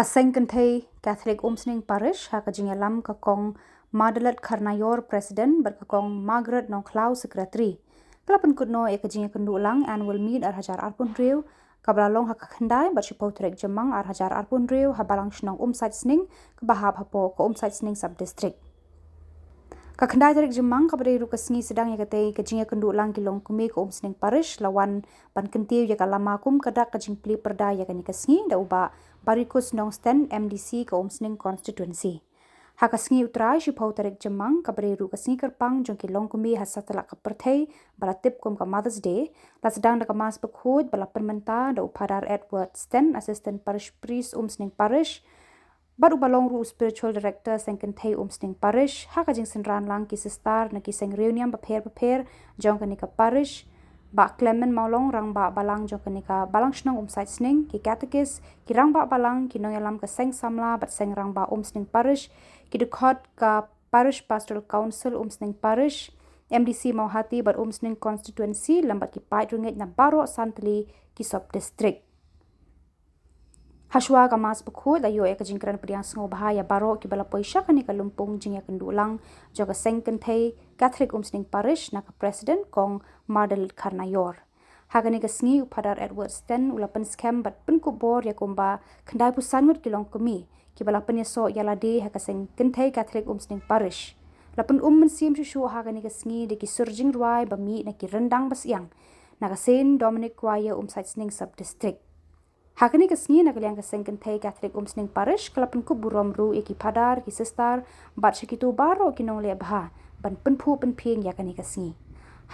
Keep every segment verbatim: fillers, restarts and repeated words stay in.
Ka Seng Kynthei Catholic Umsning Parish, ha ka jingïalam ka Kong Mardalet Kharnaior, President, bad ka Kong Margaret Nongkhlaw, Secretary, ka la pynkut noh ïa ka jingïakynduh lang Annual Meet ar hajar arphew hynriew, kaba la long ha ka khyndai bad shiphew tarik Jymmang ar hajar arphew hynriew ha Balang Shnong Umsait Sning, kaba hap hapoh ka Umsait Sning Sub District. Ka khyndai tarik Jymmang, kaba dei ruh ka sngi sdang ïa katei ka jingïakynduh lang ki longkmie ka Umsning Parish, la wan ban kyntiew ïa ka lama kum ka dak ka jingplie pyrda ïa kane ka sngi da u Bah Barikus Nongsten, M D C ka Umsning Constituency. Ha ka sngi U Trai, shiphew tarik Jymmang, kaba dei ruh ka sngi kyrpang jong ki longkmie ha satlak ka pyrthei, ba la tip kum ka Mother's Day, la sdang da ka Mass Bakhuid ba la pynmynta da u Phadar Edward Sten, Assistant Parish Priest, Umsning Parish, bad uba long ruh u Spiritual Director Seng Kynthei Umsning Parish, ha ka jingsynran lang ki sister na ki seng riewniam bapher bapher jong kane ka parish, Bah Clement Mawlong, Rangbah Balang jong kane ka Balang Shnong Umsait Sning, ki katekis, ki rangbah balang, ki nongïalam ka seng samla bad seng rangbah Umsning Parish, ki dkhot ka Parish Pastoral Council Umsning Parish, M D C Mawhati bad Umsning Constituency, lem bad ki paid rngit na baroh san tylli ki sub district. Hashwa ka Mass Bakhuid, la ïoh ïa ka jingkren pdiang sngewbha ïa baroh kiba la poi sha kane ka lympung jingïakynduh lang jong ka Seng Kynthei Catholic Umsning Parish na ka President Kong Mardalet Kharnaior. Ha kane ka sngi u Phadar Edward Sten u la pynskhem bad pynkup bor ïa kumba khyndaiphew san ngut ki longkmie kiba la pynïasoh ïa lade ha ka Seng Kynthei Catholic Umsning Parish. La pynum mynsiem shuh shuh ha kane ka sngi da ki sur jingrwai ba mih na ki ryndang ba syiang, na ka Saint Dominic Choir Umsait Sning Sub District. Ha kane ka sngi, na ka liang ka Seng Kynthei Catholic Umsning Parish ka la pynkup burom ruh ïa ki phadar, ki sister, bad sha kito baroh ki nongleh bha ban pynphuh pynphieng ïa kane ka sngi.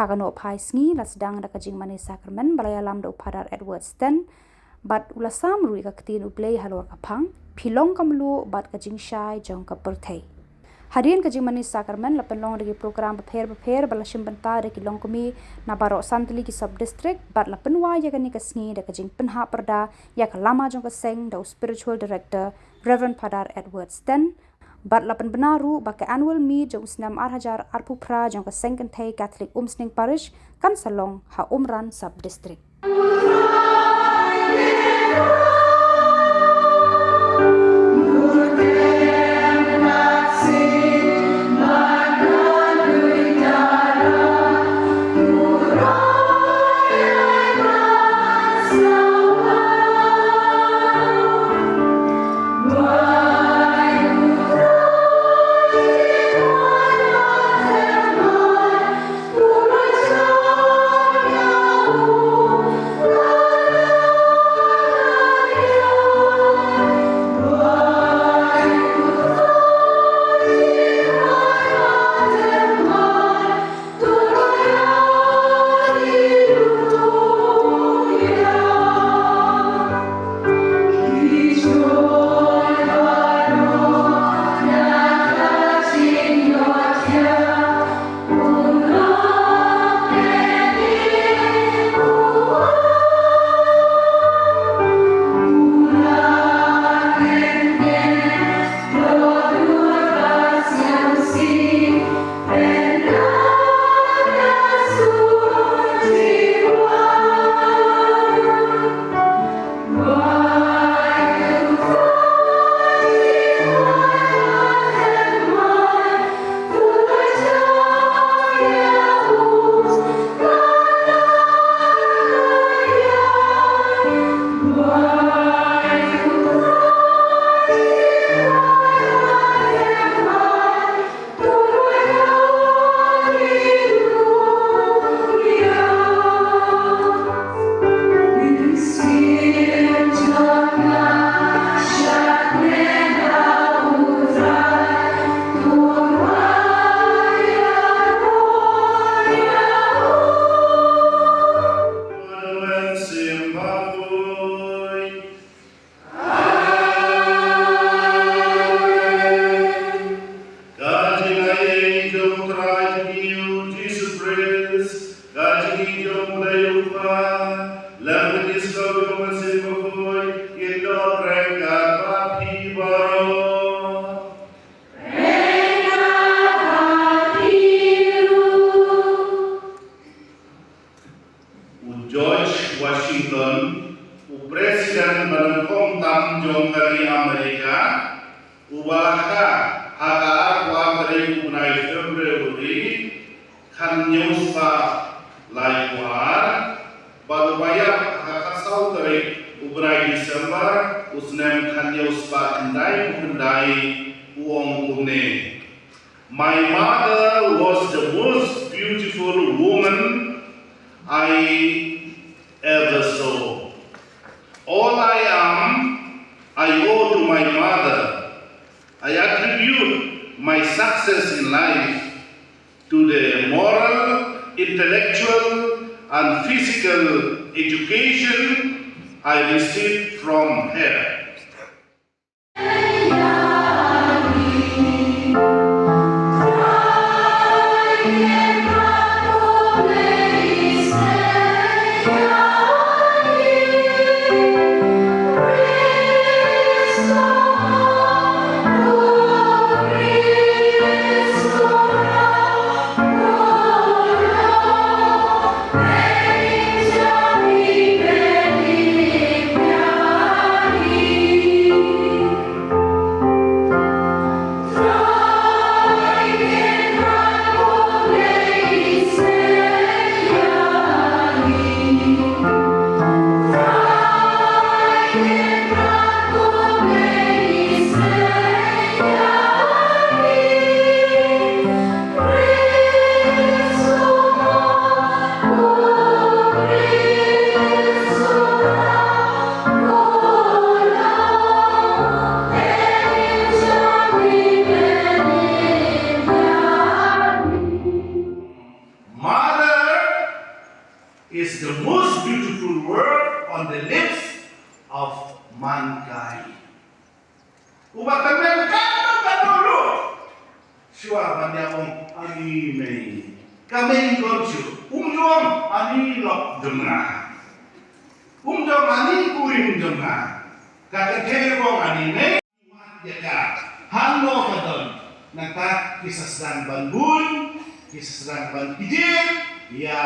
Ha ka nohphai sngi, la sdang da ka jingmane sakramen ba la ïalam da u Phadar Edward Sten, bad u la sam ruh ïa ka ktien U Blei halor ka phang, Phi long ka mluh bad ka jingshai jong ka pyrthei. Hadien ka jingmane sakramen, la pynlong da ki program bapher bapher ba la shim bynta da ki longkmie na baroh san tylli ki sub district, bad la pynwai ïa kane ka sngi da ka jingpynhap pyrda ïa ka lama jong ka seng da u Spiritual Director, Reverend Phadar Edward Sten, bad la pynbna ruh ba ka Annual Meet jong u snem ar hajar arphew phra jong ka Seng Kynthei Catholic Umsning Parish kan sa long ha Umran Sub District. America, uba la kha ha ka arphew ar tarik u bnai February, khathynñiew spah laiphew ar, bad uba ïap ha ka khatsaw tarik u bnai December u snem khathynñiew spah khyndaiphew khyndai, u ong kumne: My mother was the most beautiful woman I ever saw. All I am, I owe to my mother. I attribute my success in life to the moral, intellectual, and physical education I received from her. Mother is the most beautiful word on the lips of mankind. Uba tymmen katno katno ruh, shuwa ban ïa ong ani mei, ka mei jong shu, um ju ong ani lok jong nga, um ju ong ani kurim jong nga. Ka kynthei ruh ong ani mei. Ïa ka, hangno ka don, nangta ki sa sdang ban bun, ki sa sdang ban kjir ïa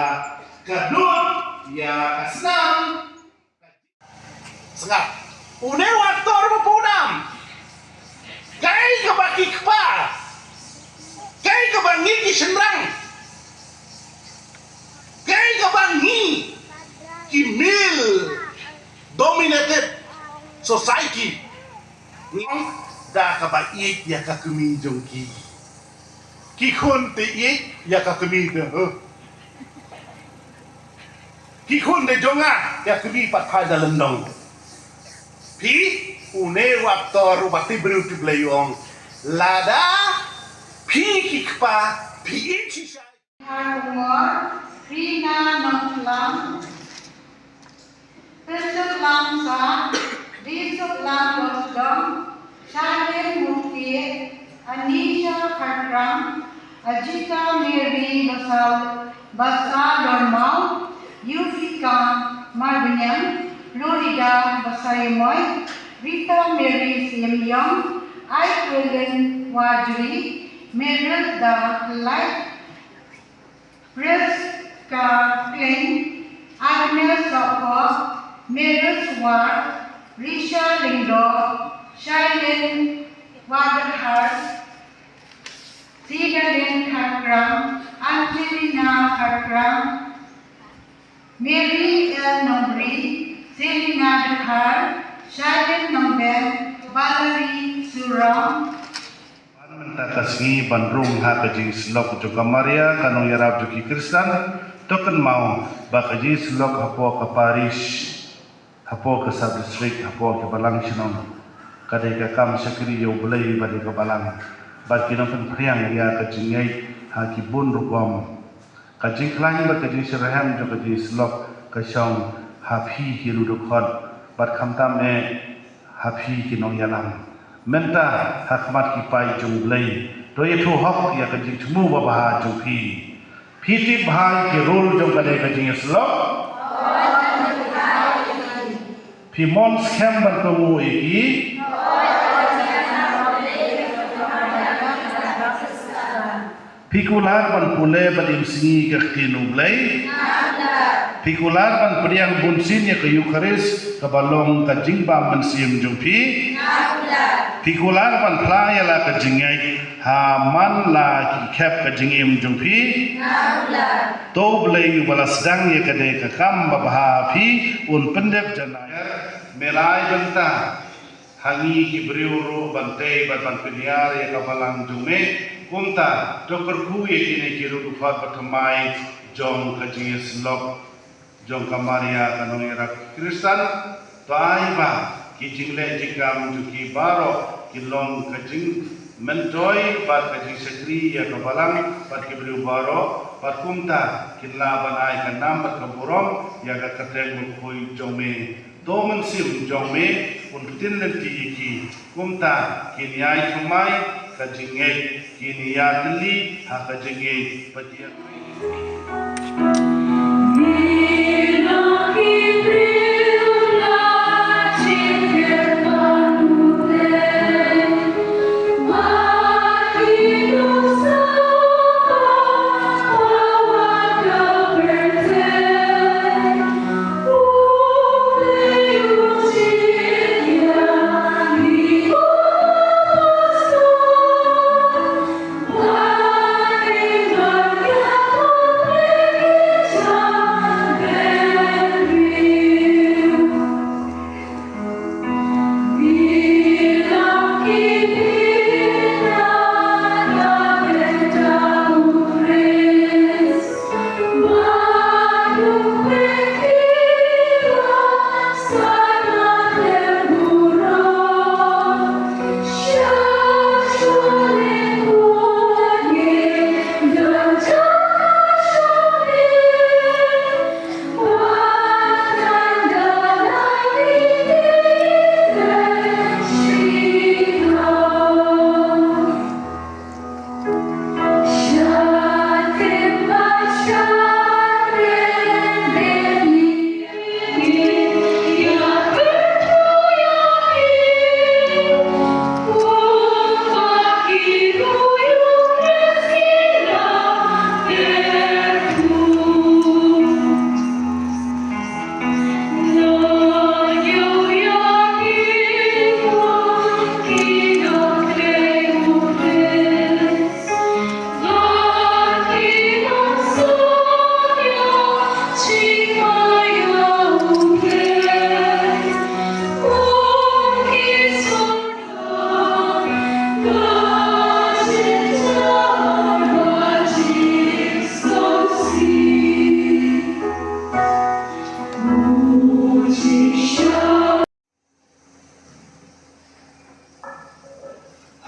ka dur, ïa ka snam. Sngap. Une u actor ba pynam. Kaei kaba ki kpa, kaei kaba ngi ki shynrang, kaei kaba ngi ki male dominated society, ngi ong da kaba ïeit ïa ka kmie jong ki. Ki khun te ïeit ïa ka kmie te, huh? Ki khun te jong nga ïa kmie pat phai da lyndong. Phi, une u actor uba tip briew tip Blei u ong, lada phi ki kpa phi ïeit shisha. Harmor, Rina Nongklam, Tyrchut Lamsa, Dirsut Lamlosdong, Charlene Mukti, Anisha Kharkram, Ajita Mary Basal, Basa Dormau, Yufika Marbaniang, Florida Basaiamoi, Rita Mary Siamyong, Aikwelen Wajri, Merylda Light, Priska Klein, Agnes Sokho, Meris War, Risha Lyngdoh, Shailin Wadarhar, Sidalin Kharkram, Angelina Kharkram, Mary L Nongbri, Selina Dkhar, Shailin Nongbem, Valerie Surong, Mynta ka sngi ban rung ha ka jingsyllok jong ka Maria ka nongïarap jong ki Khristan, to kynmaw ba ka jingsyllok hapoh ka parish, hapoh ka sub district, hapoh ki balang shnong, ka dei ka kam shakri ïa U Blei bad ïa ka balang. Bad ki nongpynphriang ïa ka jingngeit ha ki bun rukom. Ka jingkhlaiñ bad ka jingshitrhem jong ka jingsyllok ka shong ha phi ki riewdkhot bad khamtam eh ha phi ki nongïalam. Mynta ha khmat ki paid jong U Blei, to ïathuh hok ïa ka jingthmu babha jong phi. Phi tip bha ïa ki rule jong kane ka jingïasyllok? Phi mon skhem ban kohnguh ïa ki? Phi kular ban pule bad im sngi ka ktien U Blei? Phi kular ban pdiang bunsien ïa ka Eukharist kaba long ka jingbam mynsiem jong phi? Phi kular ban phla ïa la ka jingngeit ha man la ki khep ka jingim jong phi. To Blei uba la sdang ïa ka dei ka kam babha ha phi un pyndep janai. Me la ai bynta ha ngi ki briew ruh ban tei bad ban pynïar ïa ka balang jong me. Kumta to kyrkhu ïa kine ki riewdukot bathymmai jong ka jingïasyllok jong ka Maria ka nongïarap Khristan. To ai ba ki jingleh jingkam jong ki baroh ki long ka jingmyntoi bad ka jingshakri ïa ka balang bad ki briew baroh, bad kumta kin lah ban ai ka nam bad ka burom ïa ka kyrteng bakhuid jong me. To Mynsiem jong me un ktien lynti ïa ki. Kumta kin ïai thymmai ka jingngeit, kin ïa tylli ha ka jingngeit bad ïa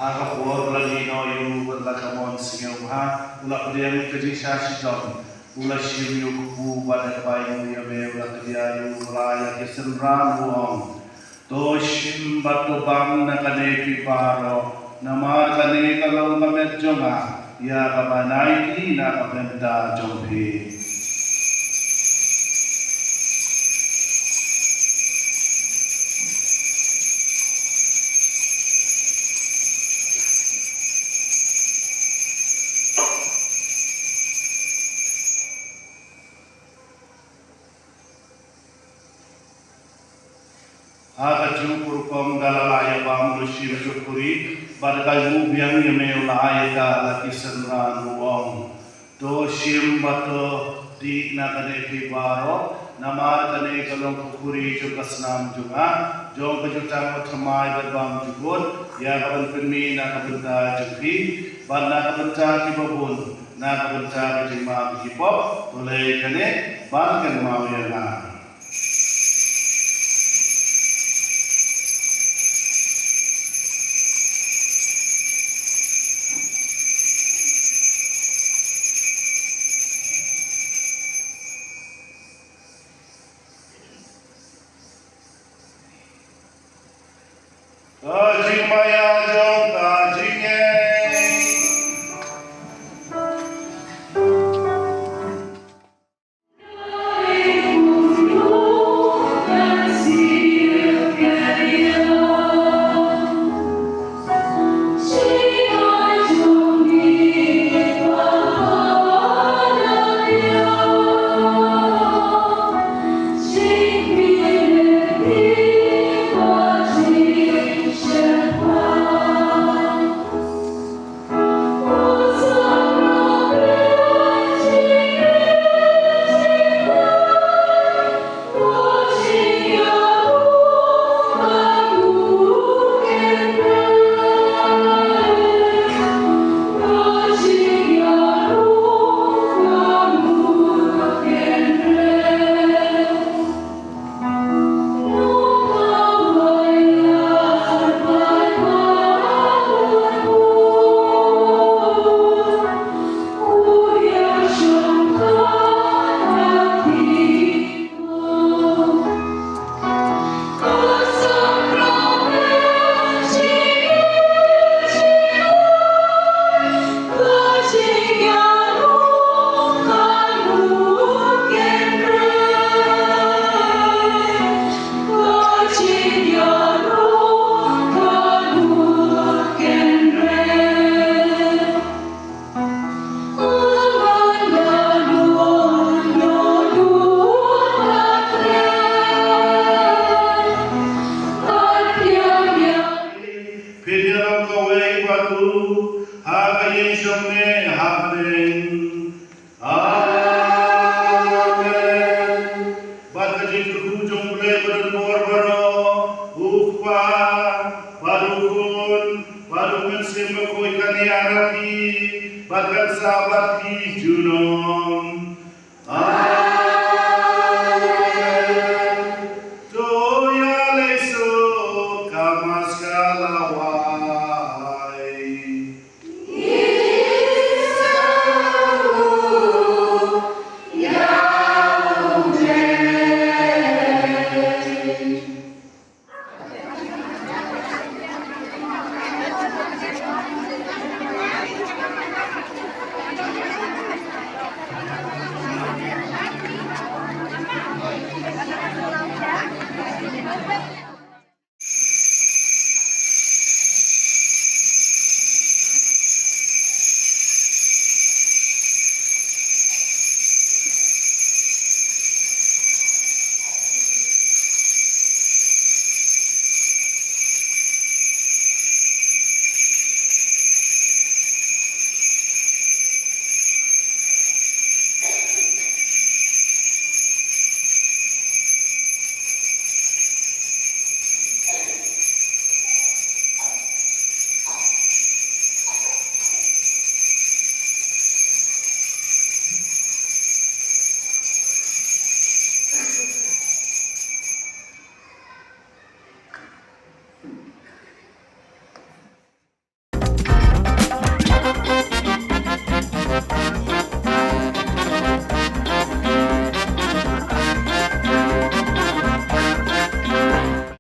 Ha ka por ba la lino ïa u bad la ka mon sngewbha, u la pdiang ïa ka jingshah shitom, u la shim ïa u kpu bad ha kaba ïa u ïa me u la kdia ïa u, u la ai la ki synran u ong. To shim bad to bam na kane phi baroh, namar kane ka long ka met jong nga ïa kaba nai kti na ka bynta jong phi. Ha kajuh ka rukom da la lah ïa bam u la shim sha u khuri, bad da ka ïoh biang ïa me u la ai ïa ka la ki synran u ong. To shim bad to dih na kane phi baroh, namar kane ka long ka khuri jong ka snam jong nga, jong ka jutang bathymmai bad bymjukut, ïa kaban pynmih na ka bynta jong phi bad na ka bynta kiba bun, na ka bynta ka jingmap ki pop. To leh kane ban kynmaw ïa nga. Ka jingmaïa jong ka jingngeit. ha ka ïing jong me ha bneng. Amen. Bad ka jingkyrkhu jong U Blei badonbor baroh, U Kpa bad U Khun bad U Mynsiem Bakhuid kan ïaid bad kan sah bad phi junom. Amen. To ïa leit suk ka Mass ka la wai.